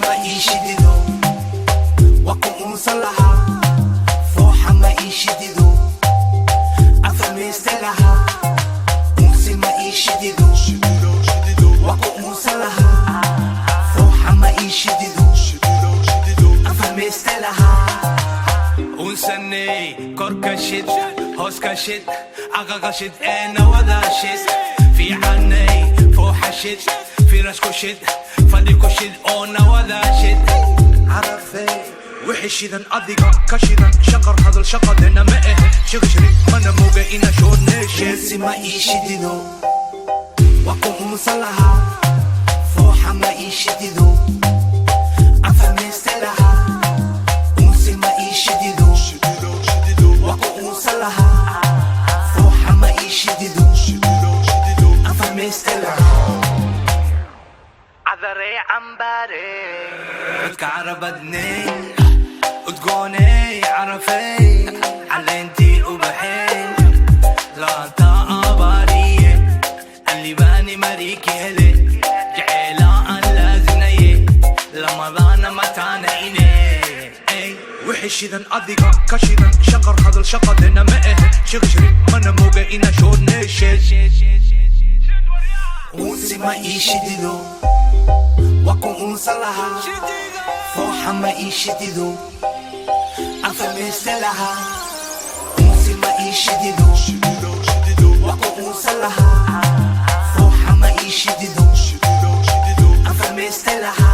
Ma ii shidido, waa ku unsan lahaa. Fooxa ma ii shidido, afamayste lahaa. Unsi ma ii shidido, waa ku unsan lahaa. Fooxa ma ii shidido, afamayste lahaa. Unsaney, korka shid, hooska shid, aqaqa shid ee nawada shid. Fiicanay, fooxa shid, firash ku shid, fadhi ku shid oo nawada shid. Carafey, wixii shidan adiga ka shidan. Shaqar hadal shaqadena ma ahe. Shiqshiri mana moga ina shoodneeshe. Unsi ma ii shidido, waa ku unsan lahaa. Fooxa ma ii shidido, afamayste lahaa. Unsi ma ii shidido, waa ku unsan lahaa. Fooxa ma ii shidido, afamayste lahaa. Cadarey cambaare, codka carabadney, udgooney, carafey, caleentii ubaxey, laanta abaariye, anlibaani mariki hele, jeceela aan laazinaye, lamadaana mataana ine. Wixii shidan adiga ka shidan. Shaqar hadal shaqadena ma ahe. Shiqshiri mana moga ina shoodneeshe. Unsi ma ii shidido, waa ku unsan lahaa. Fooxa ma ii shidido, afamayste lahaa. Unsi ma ii shidido, waa ku unsan lahaa. Fooxa ma ii shidido, afamayste lahaa.